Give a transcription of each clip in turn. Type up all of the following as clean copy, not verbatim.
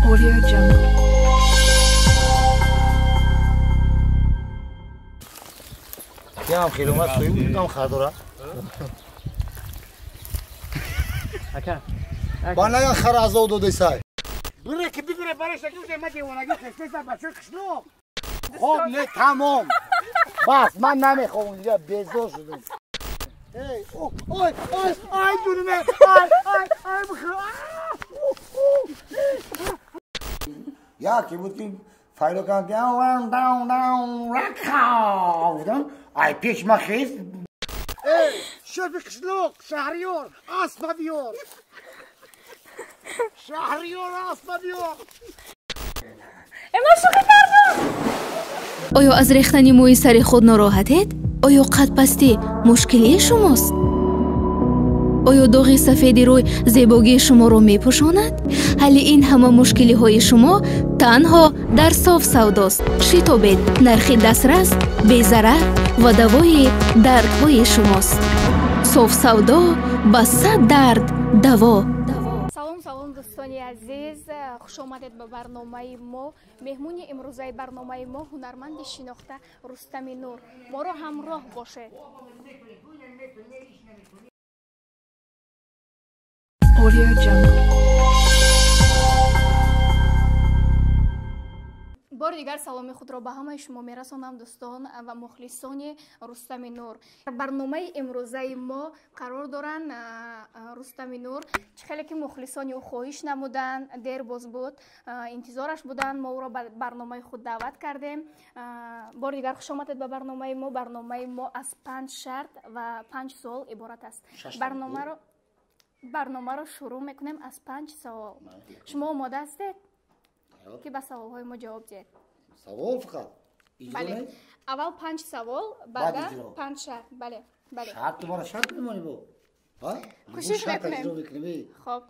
Audio Jungle. Ям хеле омад суи будам хардора. Ака. Ба наган хар азоб додесай. Бире ки бигире бараш ки уже ма девонагӣ хестеса бачаи қишлоқ. Хоб не тамом. Бас ман намехобам дига безор шудам. Эй, ой, ой, ай ҷуниме, ай, ай, ай бихӯр. Яке буд ки файдо кардам ки даун даун рака гуфтам, ай пеш ма хест. Эй, шефи қишлоқ, Шаҳриёр, аспа биёр. Шаҳриёр, аспа биёр. Ман шӯхӣ кардам. Оё аз рехтани мӯи сари худ нороҳатед? Оё қадпастӣ мушкилии шумост? Оё доғи сафеди рӯй зебогии шуморо мепӯшонад? Ҳалли ин ҳама мушкилиҳои шумо танҳо дар Соф Савдост. Шитобед, нархи дастрас, безарар ва давои дардҳои шумост. Соф Савдо ба сад дард даво. Салом, салом, дӯстони азиз, хуш омадед ба барномаи мо. Меҳмони имрӯзаи барномаи мо ҳунарманди шинохта Рустами Нур. Моро ҳамроҳ бошед. Audio Jungle. Бори дигар саломи худро ба ҳамаи шумо мерасонам, дӯстон ва мухлисони Рустами Нур. Барномаи имрӯзаи мо қарор доранд Рустами Нур. Чӣ хеле ки мухлисони ӯ хоҳиш намуданд, дер боз буд, интизораш буданд, мо ӯро ба барномаи худ даъват кардем. Бори дигар хуш омадед ба барномаи мо. Барномаи мо аз 5 шарт ва 5 суол иборат аст. Барномаро шурӯъ мекунем аз 5 савол. Шумо омода ҳастед ки ба саволҳои мо ҷавоб диҳед? Савол фақат? Бале. Аввал 5 савол, баъдан 5 шарт. Бале, бале. Шарт маро шарт мемонӣ бо? Кӯшиш мекунем. Хоб.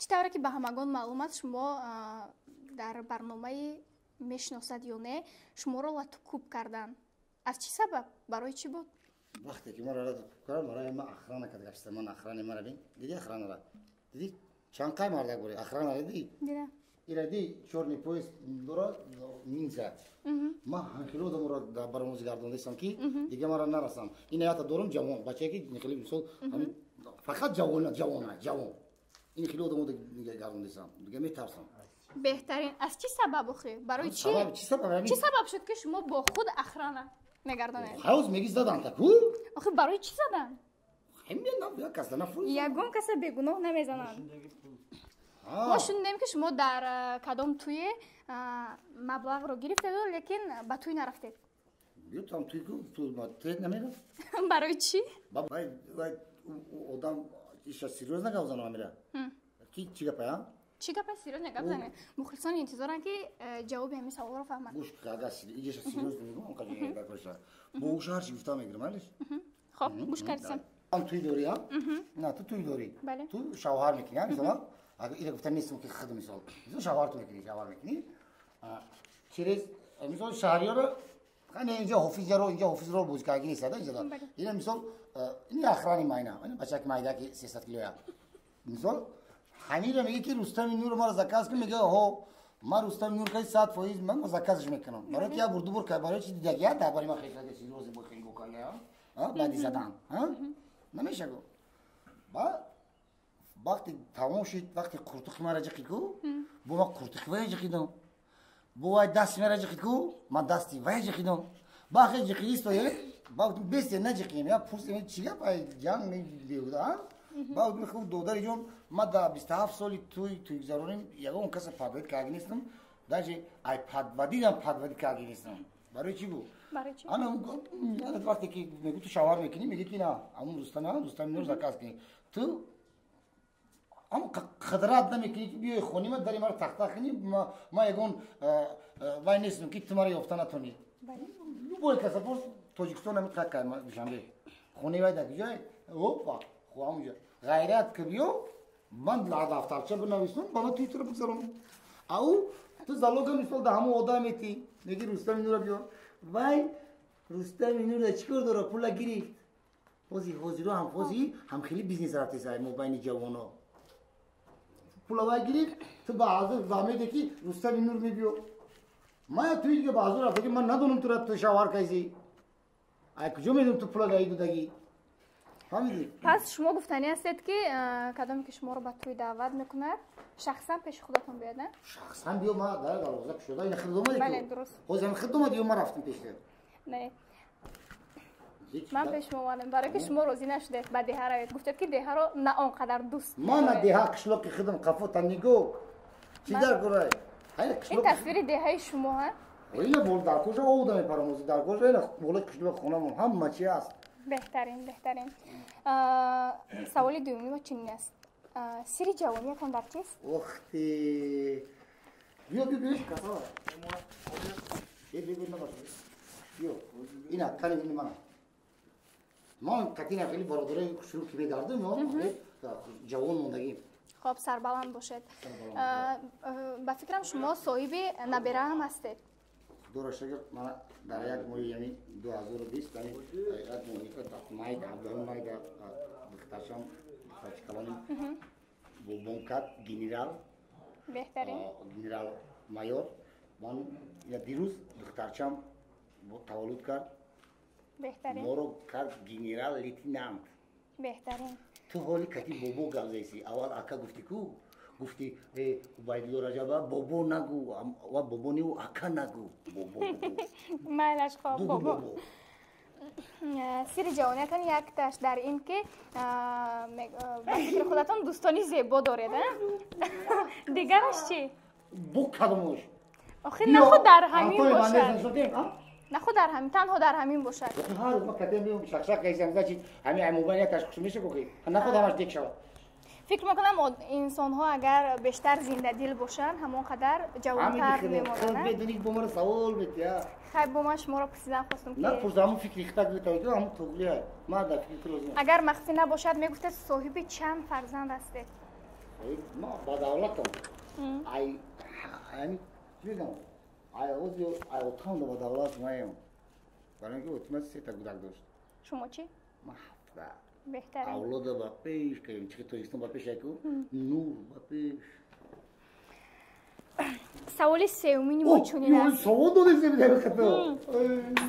Чӣ тавре ки ба ҳамагон маълум аст, шумо дар барномаи мешиносад ё не, шуморо латукӯб карданд. Аз чӣ сабаб? Барои чӣ буд? Вақте ки маро латукӯб карданд, барои ман охрана кард гаштам. Ман охрани мара бин. Дидӣ охранара? Дидӣ? Чанд қай мардак бури? Охранара дидӣ? Дидам. Иради чёрный пояс дора ниндзя. Ман ҳамхело одамро дар баромози гардондастам ки дига мара нарасам. Ин аята дорам ҷавон, бачае ки хеле мисол фақат ҷавон, ҷавон, ҷавон. Ин хеле одамо гардондастам. Дига метарсам. Беҳтарин. Аз чӣ сабаб охи? Барои чӣ? Чӣ сабаб? Чӣ сабаб шуд ки шумо бо худ охрана мегардонед? Ҳавз меги задан та ку? Охи барои чӣ задан? Ягон каса бегуноҳ намезананд. Мо шунидем ки шумо дар кадом тӯе маблағро гирифтеду, лекин ба тӯй нарафтед. Там тӯй намерафт. Барои чӣ? Одам иша серьёзно гап занам амира. Ки чӣ гапая? Чӣ гапа серьёзно гап занем? Мухлисон интизоранд ки ҷавоби ҳамин саволро фаҳманд. Гӯш агар иҷаша серьёзно мегӯям, қаҷа бо уша ҳарчи гуфта мегирам, алиш? Хоб, гӯш кардисам. Тӯй дорӣ, а? На, ту тӯй дорӣ. Ту шавҳар мекунӣ, мисолан? Агар ира гуфта нестам ки худ мисол. Мисол шавҳар ту мекунӣ, шавҳар мекунӣ. Через мисол шаҳриёро қане инҷа ҳофизро, инҷа ҳофизро бозӣ карда нест, инҷа. Ина мисол ин охрани майна, ин бачаки майда ки 300 килоя. Мисол ҳамира меги ки Рустами Нур маро заказ кун, мега ҳо ман Рустами Нур каси 100% ман заказш мекунам. Барои ки я бурду бур кар, барои чи дидагия дар бари ман хеле серьёзно бо хеле гокала, а? Баъди задан, а? Намешаго. Ба вақти тамом шуд, вақти қуртуқи мара ҷиқид ку, бо ман қуртуқи вая ҷиқидам. Бо вай дасти мара ҷиқид ку, ман дасти вая ҷиқидам. Бахе ҷиқидистоe, ба бесте наҷиқидем, я пурсидем чӣ гап ай ҷанг мебуда, а? Ба мехӯб додари ҷон, ман дар 27 соли тӯй тӯйгузаронем ягон каса подвод карда нестам, даже ай подводидам подвод карда нестам. Барои чӣ буд? Ана вақте ки мегӯ ту шавҳар мекунӣ, мегӯ ки на, ҳамун Рустам, Рустами Нур заказ кунӣ. Ту ҳамон қадрат намекунӣ ки биёи хони ма дари маро тахта кунӣ, ман ягон вай нестам ки ту маро ёфта натонӣ. Любой каса пурс, Тоҷикистон ҳамин қад Душанбе. Хонаи вай дар куҷое? Опа, хо ҳамунҷо. Ғайрат ки биё, ман дафтарча бинависам, ба ман туи туро бигзаронам. А ӯ ту залога мисол да ҳамон одам метӣ, меги Рустами Нура биё. Вай Рустами Нура чӣ кор дора, пула гирифт. Ҳози ҳозиро ҳам ҳози ҳам хеле бизнес рафтеса мо байни ҷавоно. Пула вай гирифт, ту ба ҳазур фаҳмиде ки Рустами Нур мебиё. Ман туи дига ба ҳазур рафтаги, ман надонам тура ту шавҳар кайси. Ай куҷо медонам ту пула даи додагӣ? Фаҳмидӣ? Пас шумо гуфтанӣ ҳастед ки кадоме ки шуморо ба тӯй даъват мекунад, шахсан пеши худатон биёд, на? Шахсан биё, ман дар дарвоза кушода, ина хид омадӣ. Бале, дуруст. Ҳозир ҳам хид омадӣ ё ман рафтам пеши? Не. Ман пеш шумо омадам, барое ки шумо розӣ нашудед ба деҳа равед. Гуфтед ки деҳаро на он қадар дӯст. Ман на деҳа қишлоқи худам қафота нигоҳ. Чӣ дар курай? Ин тасвири деҳаи шумо, ҳа? Ина бол дар кожа овда мепарам, ҳозир дар кожа ина болои қишлоқи хонамон ҳама чи аст. Беҳтарин, беҳтарин. Саволи дуюми мо чунин аст. Сири ҷавониятон дар чист? Охти. Биё, биё, биё, касава. Биё, биё, биё, набаш. Биё. Ина, кани ини мана. Ман қатина хеле бародарои хушрӯ ки мегардем, ҷавон мондагим. Хоб, сарбаланд бошед. Ба фикрам шумо соҳиби набера ҳам ҳастед. Худоро шукр, мана дар як моҳи яъни 2020, яъни як моҳи май, 17 май духтаршам, духтарчи калоним бобон кард генерал. Беҳтарин. Генерал майор. Ман я дирӯз духтарчам таваллуд кард. Беҳтарин. Моро кард генерал лейтенант. Беҳтарин. Ту ҳоли кати бобо гап заиси. Аввал ака гуфти ку? Гуфти Убайдулло Раҷаба бобо нагу, ва бобо неу ака нагу. Бобо. Майлаш, хоб, бобо. Сири ҷавониятон якташ дар ин ки ба фикри худатон дӯстони зебо доред, а? Дигараш чӣ? Бо кадомош? Охир нахуд дар ҳамин бошад. Нахуд дар ҳамин, танҳо дар ҳамин бошад. Ҳар рӯз ман катем меом шақшақ кайсам, значит, ҳамин ай мобайл якташ хуш меша ку, нахуд ҳамаш дек шавад. Фикр мекунам инсонҳо агар бештар зиндадил бошанд, ҳамон қадар ҷавонтар мемонанд. Медонӣ бо маро савол метия. Хай, бо ман шуморо пурсидан хостум ки на пурс, ҳамон фикри хита гуфта, ҳамон туғри ман дар фикри ту розӣ. Агар махфӣ набошад, мегуфтед соҳиби чанд фарзанд ҳастед? Ма ба давлатам. Ай ҳамин чӣ мегӯям? Ай ози ай отам ба давлат маем. Барои инки отима сета гудак дошт. Шумо чӣ? Ман ҳафта. Беҳтарин. Авлода ба пеш кардем, чи Тоҷикистон ба пеш айку, нур ба пеш. Саволи сеюмини мо чунин аст. Савол додем дар хато.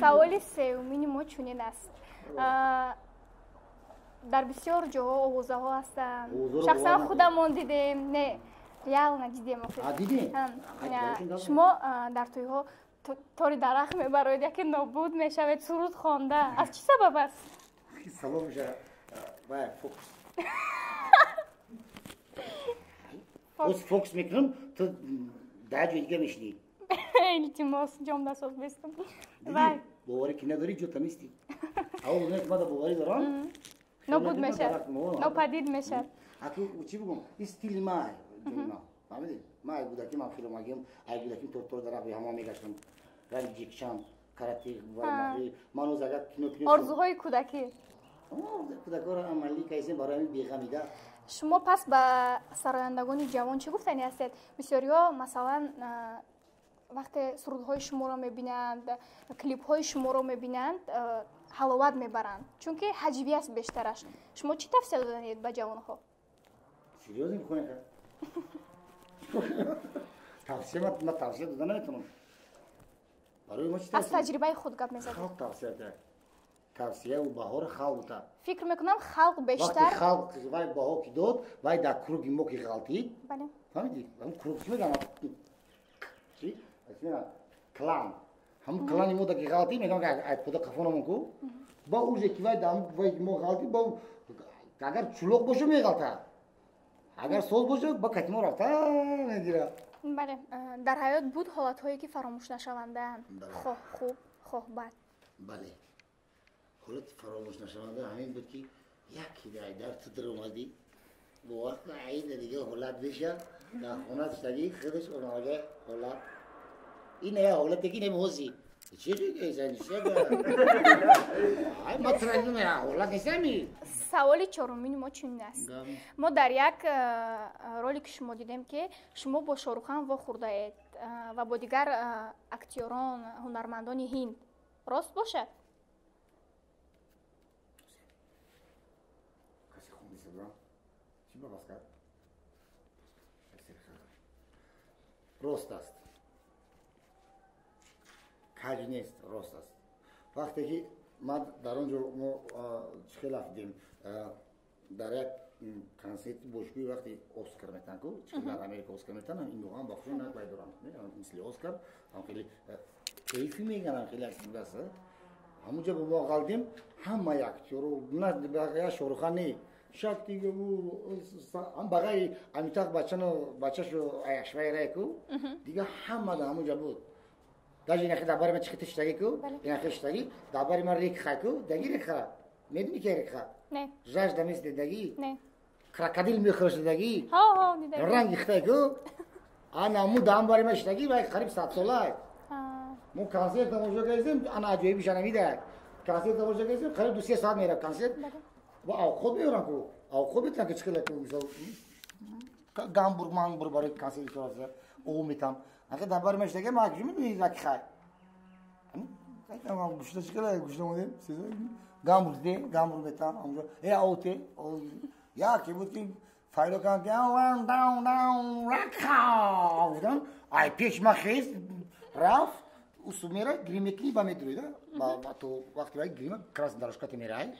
Саволи сеюмини мо чунин аст. Дар бисёр ҷоҳо овозаҳо ҳастанд. Шахсан худамон дидем, не, реально дидем. Дидем? Шумо дар тӯйҳо тори дарахт мебароед, яке нобуд мешавед, суруд хонда. Аз чӣ сабаб аст? Сабаб мешавад вай фокус. Боз фокус мекунам, ту дар ҷои дига мешинӣ. Илтимос, ҷом дасоз бестам. Вай. Боварӣ ки надорӣ, ҷо тамистӣ. Аввал одаме ки ман боварӣ дорам, нобуд мешавад, нопадид мешавад. Аку чӣ бигӯм, ин стили май, ҷои ман. Фаҳмидӣ? Ман ай кӯдакӣ ман хело магиям, ай кӯдакӣ тортор дар ҳама мегаштам. Ранги ҷикшан, карате, ман оз агар кино кино. Орзуҳои кӯдакӣ. Кӯдакҳоро амалӣ кайсем барои ҳамин беғамида. Шумо пас ба сарояндагони ҷавон чӣ гуфтанӣ ҳастед? Бисёриҳо масалан вақте сурудҳои шуморо мебинанд, клипҳои шуморо мебинанд, ҳаловат мебаранд, чунки ҳаҷвӣ аст бештараш. Шумо чӣ тавсия доданед ба ҷавонҳо? Серьёзно мехонед? Тавсия ман тавсия дода наметавонам. Барои мо чӣ аз таҷрибаи худ гап мезанед? Халқ тавсия кард. Тавсияу баҳори халқ бута. Фикр мекунам халқ бештар вақти халқ вай баҳо ки дод, вай дар круги мо ки ғалтид. Бале. Фаҳмидӣ? Ҳамун круг чӣ мегӯянд? Чӣ? Чӣ мегӯянд? Клан. Ҳамун клани мо да ки ғалтид, мегӯянд ки ай пода қафонамон ку. Ба уже ки вай дар вай мо ғалтид, ба агар чулоқ боша меғалтад. Агар соз боша, ба кати мо рафта мегирад. Бале, дар ҳаёт буд ҳолатҳое ки фаромӯш нашавандаанд, хоҳ хуб, хоҳ бад. Бале. Ҳолати фаромӯшнашаванда ҳамин буд ки як дар ту даромадӣ, бовар кун айна дига ҳолат меша, дар хона шудагӣ худаш омада ҳолат. Ин як ҳолате ки немози. Чӣ ҳолат нестами. Саволи чорумини мо чунин аст. Мо дар як ролики шумо дидем ки шумо бо Шоҳрухан вохӯрдаед ва бо дигар актёрон, ҳунармандони ҳинд. Рост бошад? Рост аст, каҷ нест, рост аст. Вақте ки ман дар он ҷо мо чӣ хел афтидем, дар як консерти бошгӯи вақте Оскар метан ку, чӣ дар Америка Оскар метан, ин ҳам ба худшон як вай доранд, мисли Оскар, ҳам хеле кайфӣ мегӯянд, хеле аст. Ҳамунҷо ба мо ғалтем, ҳама актёру на бағая Шорухан не, Шакти ҳам бағаи Амитаб Бачану бачашу Айшваря ку, дига ҳама дар ҳамунҷа буд. Даже инахи дар бари ман чӣ хел ку, инахи шитагӣ дар бари ман рекха ку, даги рекха, медонӣ ки рекха? Не. Жажда мисли даги? Не. Крокодил мехӯрад даги? Ҳо, ҳо, дидаги. Ранги хитай ку? Ана му дар бари ман шитагӣ вай қариб 100 сола. Мо консерт тамошо кардем, ана аҷоибиш ана видак. Консерт тамошо кардем, қариб 2-3 соат меравад консерт. Ва авқот меорам ку, авқот метам ки чӣ хел ку, мисол гамбург мангбург барои консерт исоса ов метам. Ака дар бари ман шитагӣ, ман куҷо медонӣ раки хай? Гушта чӣ хел гушта модем? Гамбург де, гамбург метам, ҳамонҷо э авте, яке буд ки файдо кардам ки даун даун ракха гуфтам, ай пеш ман хест рафт, усу мера грим мекунӣ ба медурӣ да, то вақте вай грима красный дорожка те мерай,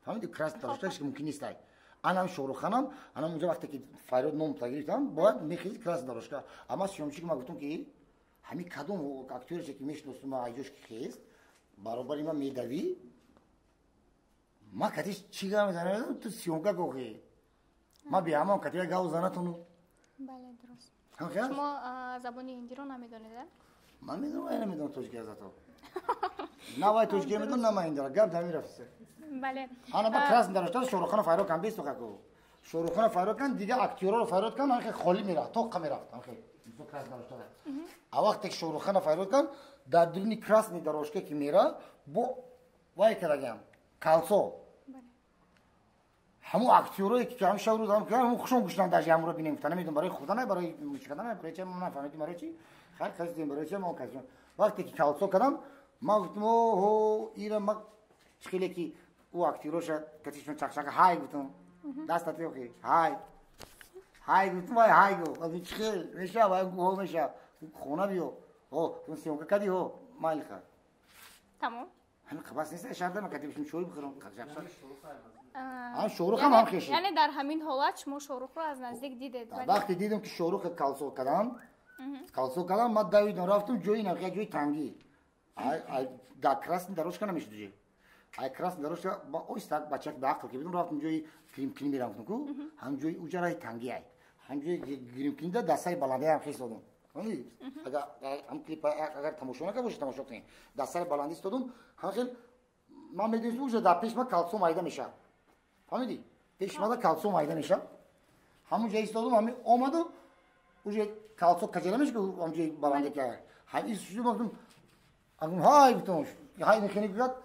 фаҳмидӣ, красный дорожка ҳеч мумкин нест ай. Анам Шоҳруханам, анам унҷо вақте ки файрод ном гирифтам, бояд мехези красный дорожка. Ама съёмщик ма гуфтам ки ҳамин кадом актёреше ки мешиносум, ма айҷош ки хест, баробари ман медавӣ, ма катиш чӣ гап мезанам, ту съёмка кохӣ. Ма беҳамам катия гав занатону. Бале, дуруст. Шумо забони ҳиндиро намедонед, а? Ман медонам, ай намедонам тоҷикӣ аз ато. На вай тоҷикӣ медонам, на ман ҳиндиро. Гап дар мерафт. Бале. Ана ба красный дорожка Шоҳрухана файрод кан бест тоқа ку. Шоҳрухана файрод кан, дига актёрро файрод кан, ҳам хел холӣ мерафт, тоққа мерафт, ҳам хел. Красный дорожка. А вақте ки Шоҳрухана файрод кан, дар дуруни красный дорожка ки мера, бо вай кардагиам, калсо. Ҳамун актёрое ки ҳам шаб рӯз ҳам ҳамун хушон гӯштан даже ҳамонро бинем гуфта, намедонам барои худа не, барои чӣ кардан, барои чӣ, ман нафаҳмидем барои чӣ. Хайр, каси дидем барои чӣ, ман каси. Вақте ки калсо кардам, ман гуфтам, оҳо, ира ма чӣ хеле ки ӯ актёроша катишон чақчақа ҳай гуфтам, дастат ёхи, ҳай. Ҳай гуфтам, вай ҳай гуфт. Гуфтам, чӣ хел меша, вай гуфт, ҳо меша. Хона биё. Ҳо, съёмка кардӣ, ҳо, майлиха. Тамом. Ҳамин қабас нест, шарда ман катибишм чой бихӯрам. Шоҳрух ҳам хешид. Яъне дар ҳамин ҳолат шумо Шоҳрухро аз наздик дидед? Вақте дидам ки Шоҳрух калсо кардам, калсо кардам, ман давидам, рафтам ҷои нав, як ҷои тангӣ. Дар красный дорожка намешуд уже. Ай красный дорожка ба оҳиста бачак ба ақл ки будам, рафтам ҷои гримкунӣ мерам ку, ҳам ҷои уҷа раҳи тангӣ ай. Ҳам ҷои гримкунида дар сари баландӣ ҳам хес додам. Фаҳмидӣ? Агар ҳам клип агар тамошо накарда бошед, тамошо кунед. Дар сари баландӣ истодам, ҳам хел ман медонистам уже дар пеш ман калсо майда мешавад. Фаҳмидӣ? Пеш мада калсо майда мешавад. Ҳамун ҷо истодам, ҳамин омаду уже калсо каҷала мешавад, ки ҳам ҷои баландӣ ки ҳамин шуд, гуфтам, ҳай гуфтам, ҳай механи гуфт,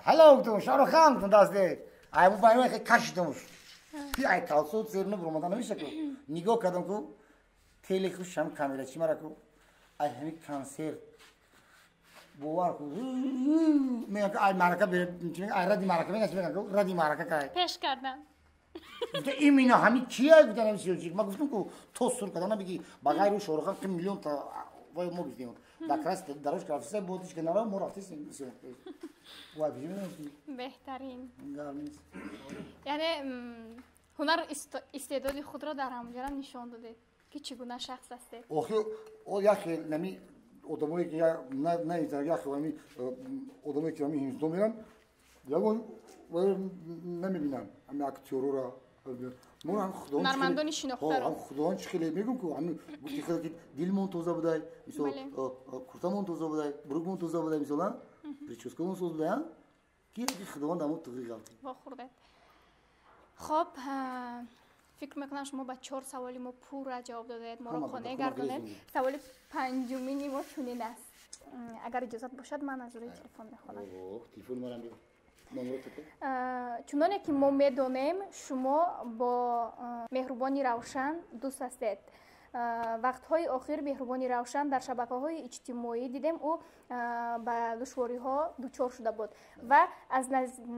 ҳало гуфтам, Шоҳрухан гуфтам даст де. Ай бу байма хе кашидам. Ки ай калсо зер набуромада намешавад ку. Нигоҳ кардам ку, телехуш ҳам камера чӣ мара ку, ай ҳамин консерт бовар ку, мегӯям ки ай маърака, ай ради маърака мегӯям, чӣ мегӯям ку, ради маърака кай. Пеш кардан. Гуфта именно ҳамин чия гуфтан ҳамин сиёсӣ. Ман гуфтам ку то сур кардан набигӣ, ба ғайри Шоҳрухан ки миллион та вай мо гуфтем. Дар красный дорожка рафтиса, бо ҳеч ки нара, мо рафтисем. Вай бижи медонистӣ? Беҳтарин. Гап нест. Яъне ҳунару истеъдоди худро дар ҳамонҷо нишон додед ки чӣ гуна шахс ҳастед. Охи, о як хел нами одамое ки на як хел ҳами одамое ки ҳами Ҳиндустон меран, ягон намебинам ҳами актёрора. Мо ҳам Худованд ҳунармандони шинохтаро. Ҳам Худованд чӣ хеле мегӯм ку, ҳами гуфти хеле ки дилмон тоза будай, мисол куртамон тоза будай, бурукмон тоза будай, мисол, прическамон соз будай, ки Худованд ҳамон туғри ғалти. Вохӯрдед. Хоб, фикр мекунам шумо ба 4 саволи мо пурра ҷавоб додед, моро қонеъ гардонед. Саволи панҷумини мо чунин аст. Агар иҷозат бошад, ман аз рӯи телефон мехонам. Телефони манам биё. Чуноне ки мо медонем, шумо бо Меҳрубони Равшан дӯст ҳастед. Вақтҳои охир Меҳрубони Равшан дар шабакаҳои иҷтимоӣ дидем, ӯ ба душвориҳо дучор шуда буд ва аз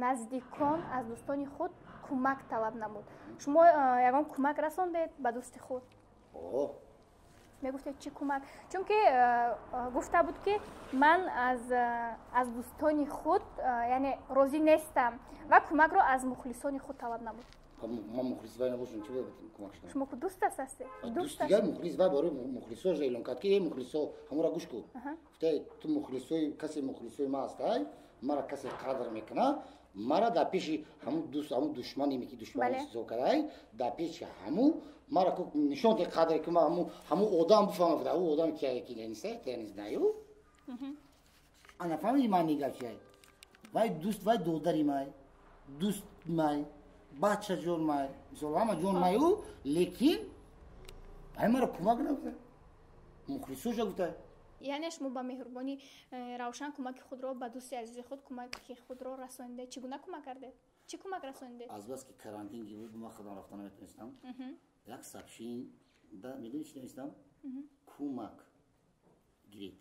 наздикон, аз дӯстони худ кӯмак талаб намуд. Шумо ягон кӯмак расондед ба дӯсти худ? Мегуфтед чӣ кӯмак? Чунки гуфта буд, ки ман аз дӯстони худ, яъне розӣ нестам ва кӯмакро аз мухлисони худ талаб намуд. Ман мухлис вай набошам, чӣ бояд кӯмак шудам? Шумо ку дӯст ҳастед? Дӯст дигар мухлис вай барои мухлисош эълон кард, ки эй мухлисо, ҳамонро гӯш кун. Гуфта, ту мухлисои, касе мухлисои ма ҳастай, мара касе қадр мекунад, мара дар пеши ҳамун дӯст, ҳамун душмане ки душман ҳисоб кардай, дар пеши ҳамун мара нишон де қадре ки ҳамун одам бифаҳмад, ӯ одам кияе ки нестай, я не знаю. Ана фаҳмиди ман гап чиай? Вай дӯст, вай додари май, дӯст май, бача ҷон май, мисол ҳама ҷон май ӯ, лекин вай мара кӯмак нагуфта, мухлисоша гуфта. Яъне шумо ба меҳрубонӣ Равшан кӯмаки худро ба дӯсти азизи худ кӯмаки худро расонидед. Чӣ гуна кӯмак кардед? Чӣ кӯмак расонидед? Азбаски карантин ки буд, ман худам рафта наметонистам. Як сообщение да, медонӣ чӣ навистам? Кӯмак гиред.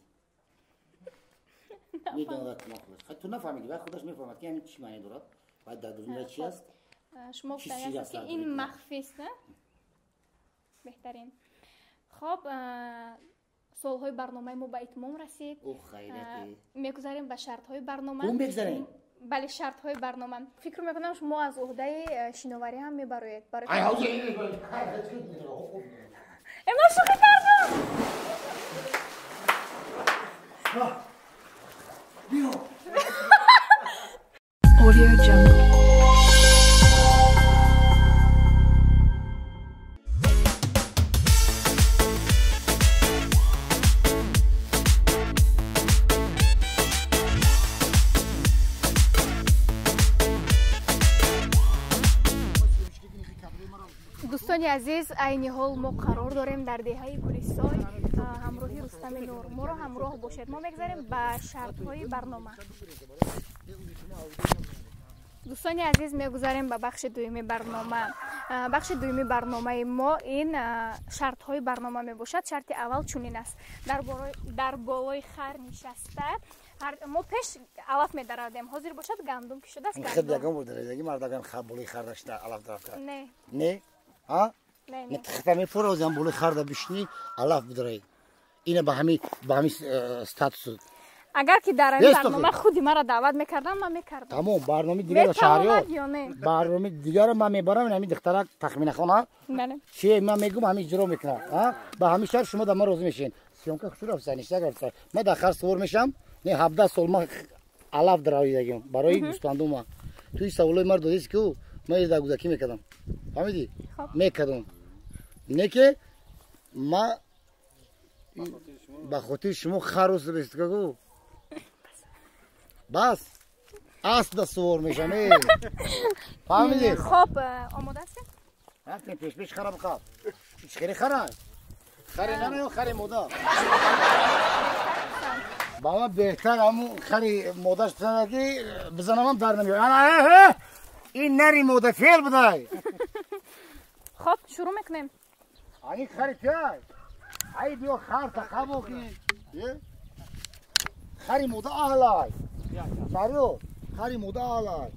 Медонад кӯмак худаш. Ту нафаҳмидӣ, вай худаш мефаҳмад, ки ҳамин чӣ маъне дорад, вай дар дунё чи аст. Шумо гуфтаед, ки ин махфист, беҳтарин. Хоб, суолҳои барномаи мо ба итмом расид. Мегузарем ба шартҳои барнома. Мегузарем? Бале, шартҳои барнома. Фикр мекунам, шумо аз уҳдаи шиноварӣ ҳам мебароед. Ман шӯхӣ кардам. Audio Jungle. Дӯстони азиз, айни ҳол мо қарор дорем дар деҳаи Гулисой ҳамроҳи Рустами Нур. Моро ҳамроҳ бошед. Мо мегзарем ба шартҳои барнома. Дӯстони азиз, мегузарем ба бахши дуюми барнома. Бахши дуюми барномаи мо ин шартҳои барнома мебошад. Шарти аввал чунин аст: дар болои хар нишаста, мо пеш алаф медаравдем, ҳозир бошад гандум ки шудааст. Болои хар дашта алаф дарафта? Не. Не? А? Не, тихта мефурозам болои харда бишни, алаф бидарай. Ина ба ҳами статус. Агар ки дар ин барнома худи маро даъват мекардам, ман мекардам. Тамом, барномаи дигара шаҳриёр. Барномаи дигара ман мебарам, ин ҳами духтарак Тахминахон, бале. Чи ман мегӯм, ҳами иҷро мекунам, а? Ба ҳами шаҳр шумо дар ман розӣ мешин. Съёмка хушу рафта, ништак рафта. Ман дар хар сувор мешам, не 17 сол ман алаф даравидагим барои гӯспандума. Ту ин саволои маро додест ки ман дар гудакӣ мекардам. Фаҳмидӣ? Мекардам. Не ки ма ба хотири шумо харус бестгу. Бас асп да сувор мешам. Фаҳмидӣ? Хоб, омода ҳастед? Рафтем пеш пеш хара бихаб. Хири хара. Хари нана ё хари мода? Ба ман беҳтар ҳамун хари модаш бизанад, ки бизанамам дар намеояд. Ана ин нари мода феъл будай. Хоб, шурӯъ мекунем. Ани хари тиай. Ай биё хар тақабо ки. Хари мода аҳлай. Шаҳриёр, хари мода аҳлай.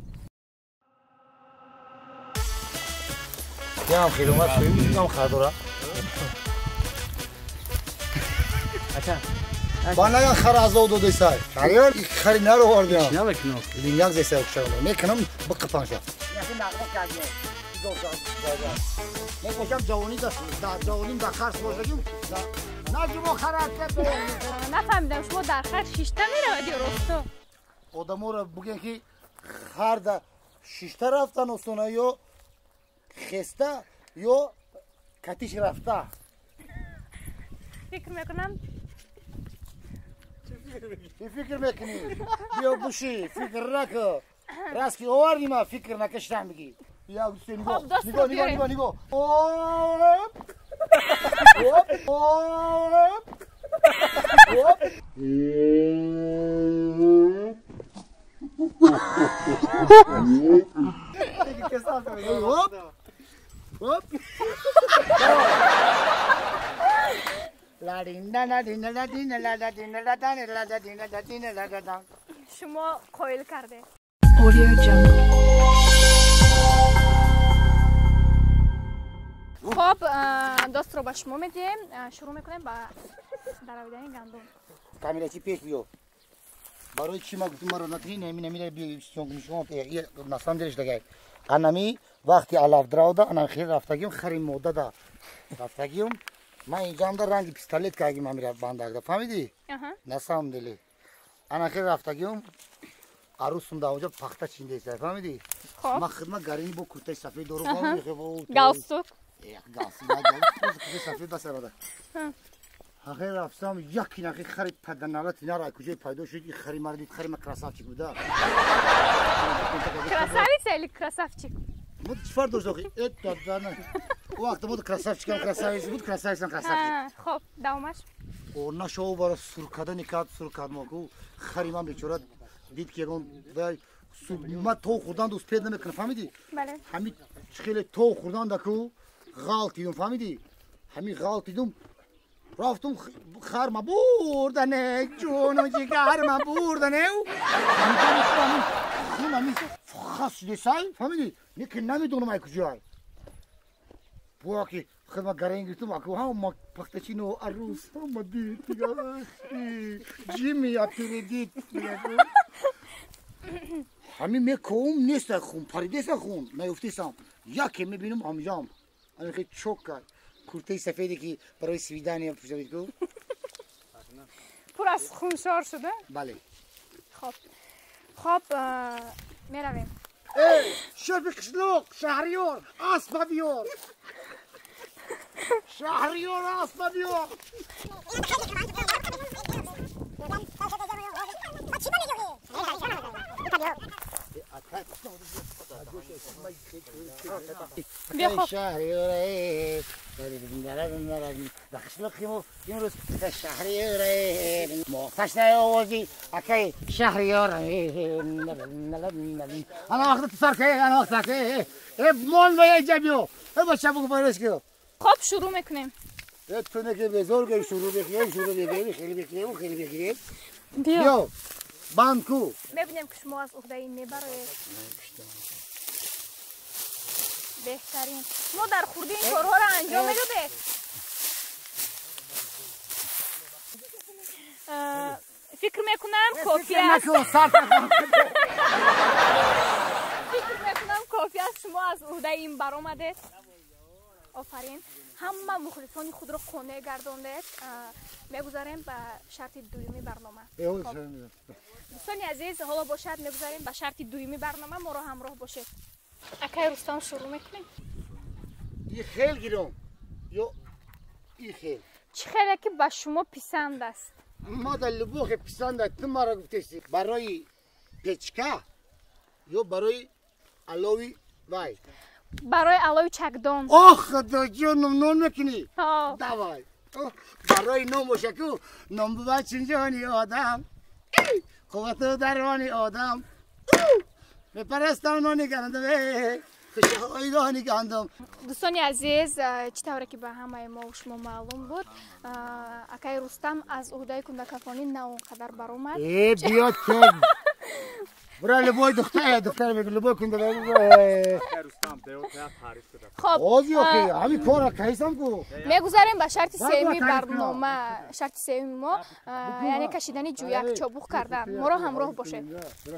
Ям хеломат шуим, хардора. Ака. Ба наган хар азоб додесай. Шаҳриёр, хари наро овардиам. Чӣ намекунам? Лингак зесай кушагам. Мекунам биқипанша. Мекошам ҷавонӣ ҷавоним дар хар сувор наҷумо харакат. Нафаҳмидам, шумо дар хар шишта меравад ё росто? Одаморо бугем ки хар да шишта рафтан осона ё хеста ё катиш рафта. Фикр мекунам. Чӣ фикр мекунӣ? Биё буши, фикр накун. Раст ки овардӣ ма фикр накашидам бигӣ. Я нигоҳ, нигоҳ, нигоҳ, нигоҳ, нигоҳ. Оп! Оп! Оп! Оп! Оп! Оп! Шумо қоил кардед. Audio Jungle. Хоб, достро ба шумо медиҳем. Шурӯъ мекунем ба даравидани гандум. Камилачи пеш биё. Барои чӣ ма гуфтум маро накунӣ, намира биё шумо на самом деле дагай. Анами вақти алаф дравда, анам хел рафтагиум, хари мода да рафтагиум. Ман инҷаамда ранги пистолет кардим амира бандагда, фаҳмидӣ? На самом деле. Ана хел рафтагиум, арӯсум да онҷо пахта чиндеса, фаҳмидӣ? Ман хидмат гарини бо куртаи сафед дорум, галстук. Галстук, куртаи сафед басарада. Ахир рафтам, яки нахи хари паданалат инара куҷое пайдо шуд, ин хари маро дид, хари ма красавчик буда. Красавица или красавчик? Мо чӣ фарқ дошт охи? Э, дадана. О вақт буд красавчикам красавица буд, красавицам красавчик. Хоб, давомаш. О, нашо бара сур кардани кард, сур кард мо ку хари ман бечора дид ки ягон вай ма то хӯрдан успед намекунам, фаҳмидӣ? Бале. Ҳами хеле то хӯрдан да ку ғалтидум, фаҳмидӣ? Ҳами ғалтидум. Рафтум харма бурдане, ҷону ҷигарма бурдане. Хун ами хас шудесай, фаҳмидӣ? Не ки намедонам ай куҷоай. Буя ки хидма гарен гирифтум, аку ҳама пахтачино арӯс ҳама дид, Ҷимми опередит. Ҳамин мековум неста хун, паридеса хун, наёфтесам. Яке мебинам ҳамҷам. Ами хе чок кард. Куртаи сафеде ки барои свидания пӯшидед ку? Пур аз хуншор шуда? Бале. Хоб. Хоб, меравем. Эй, шефи қишлоқ, Шаҳриёр, аспа биёр. Шаҳриёр, аспа биёр. Хоб, шурӯъ мекунем. Биё. Банку. Мебинем ки шумо аз уҳдаи ин мебароед. Беҳтарин. Шумо дар хурдӣ ин корҳоро анҷом медодед? Фикр мекунам кофӣ аст. Фикр мекунам кофӣ аст, шумо аз уҳдаи ин баромадед. Офарин. Ҳама мухлисони худро қонеъ гардондед. Мегузарем ба шарти дуюми барнома. Дӯстони азиз, ҳоло бошад мегузарем ба шарти дуюми барнома, моро ҳамроҳ бошед. Акай Рустам, шурӯъ мекунем. И хел гиром ё и хел? Чӣ хеле ки ба шумо писанд аст? Ма дар любохе писанд аст. Ту маро гуфтеси барои печка ё барои алови вай? Барои алови чакдон. Ох, худоҷонам, нон мекунӣ? Давай. Барои нон боша ку, нон бува чинҷони одам, қуввату дарони одам. Мепарастам нони гандум, хушҳои дони гандум. Дӯстони азиз, чӣ тавре ки ба ҳамаи мо шумо маълум буд, акаи Рустам аз уҳдаи кундакафонӣ на он қадар баромад. Э, биё ту. Бра любой духтар, духтар мегӯ любой кунда. Хоб, ҳамин кора кайсам ку. Мегузарем ба шарти сеюми барнома. Шарти сеюми мо, яъне кашидани ҷӯяк, чобуқ кардан. Моро ҳамроҳ бошед.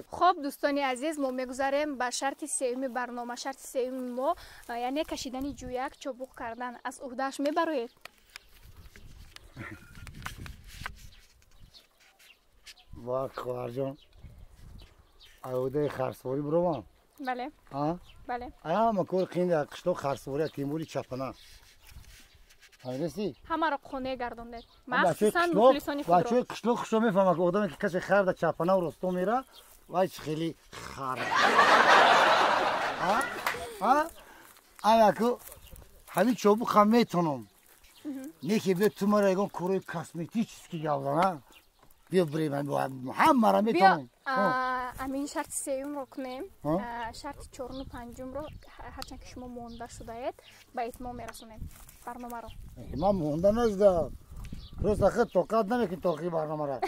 Хоб, дӯстони азиз, мо мегузарем ба шарти сеюми барнома. Шарти сеюми мо, яъне кашидани ҷӯяк, чобуқ кардан. Аз уҳдааш мебароед? Ва хоҳарҷон, уҳдаи харсворӣ биромам? Бале. Бале. Ҳама кор қинда қишлоқ харсворӣ, темури чапана. Фаҳмидасти? Ҳамаро қонеъ гардондед. Махсусан мухлисони худро. Бачаҳои қишлоқ хушо мефаҳмад, ки одаме ки касе хар да чапана росто мера, вай хеле хар. Аяку ҳамин чобуқам метонам. Не ки биё ту мара ягон корои косметический гавзана. Биё бирем, ҳамаро метонам. Амин шарти сеюмро кунем. Шарти чоруму панҷумро, ҳарчанд ки шумо монда шудаед, ба итмом мерасонем барномаро. Ман монда нашудам. Просто хел тоқат намекунӣ тоқи барномаро.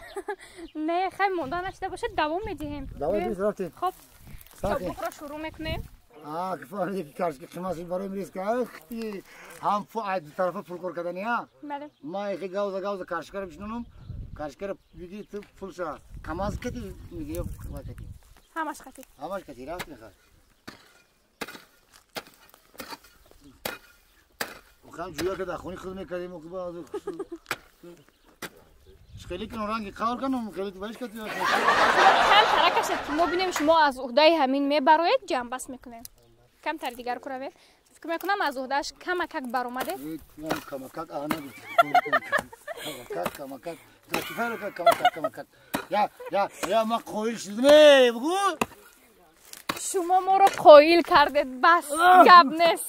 Не, хай монда нашуда бошад, давом медиҳем. Давом рафтем. Хоб, чобуқро шурӯъ мекунем. Ки фаҳмиде ки каршки қимат шуд барои мирез ки ахти ҳам ду тарафа пул кор кардани а? Бале. Ман ихи гавза гавза каршкара бишнонам, каршкара биги ту пулша камаз кати миги ё кати? Ҳамаш кати. Ҳамаш кати рафт мехоҳад. Охам ҷӯя ки дар хони худ мекардем хеле кун ранги қавр канум хеле ту баиш кати. Кам таракашед ки мо бинем шумо аз уҳдаи ҳамин мебароед, ҷамъбаст мекунем. Камтар дигар куравед. Фикр мекунам аз уҳдааш камакак баромадед. Камакак ана камакак камакак камакак камакак камакак. Я я я ма қоил шудем бугу. Шумо моро қоил кардед, бас гап нест.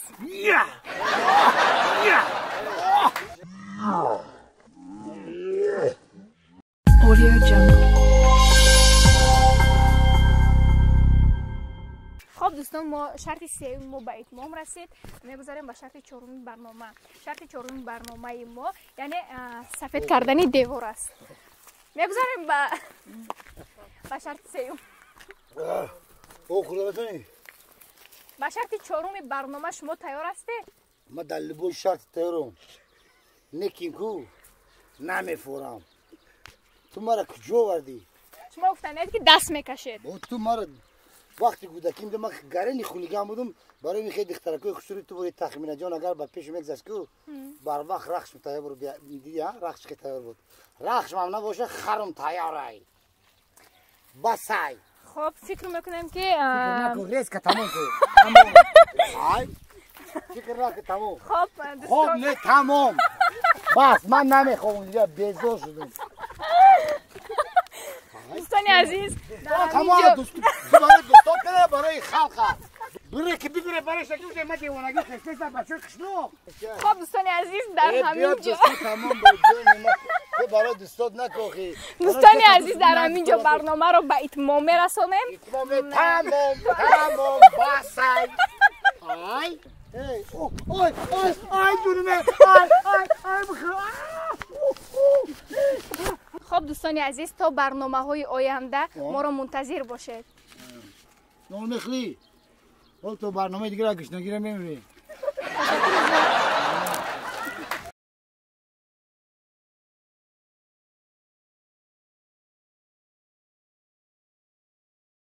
Audio Jungle. Хоб дӯстон, мо шарти сеюми мо ба итмом расид. Мегузарем ба шарти чоруми барнома. Шарти чоруми барномаи мо яъне сафед кардани девор аст. Мегузарем ба шарти сеюм. Ба шарти чоруми барнома шумо тайёр ҳастед? Ма дар любой шарти тайёрам. Некин ку намефорам. Ту мара куҷо овардӣ? Шумо гуфтанед ки даст мекашед. Ту мара вақти кӯдаким ман гарени хулиган будум, барои михе духтаракои хушрӯи ту бори Тахминаҷон агар ба пеши мегзашт ку барвақт рахшм тайёр буд, дидӣ рахш ки тайёр буд. Рахшмам набоша харум тайёрай. Басай. Хоб фикр мекунем ки резка тамом ку. Ай фикр накун тамом. Хоб хоб не тамом. Бас ман намехоҳам инҷа безор шудам. Дӯстони азиз, тамом дӯстон кара барои халқа. Бире ки бигире барои шаки уже ма девонагӣ хестеса бачаи қишлоқ. Хоб дӯстони азиз, дар ҳамин ҷо тамом бо ту барои дӯстот накохӣ. Дӯстони азиз, дар ҳамин ҷо барномаро ба итмом мерасонем. Итмом тамом тамом басай. Ай эй ой ой ай ҷунуме ай ай ай бихӯр. Хоб дӯстони азиз, то барномаҳои оянда моро мунтазир бошед. Нон мехӯрӣ? Ҳол то барномаи дигар гушнагира мемирӣ. Ташаккур.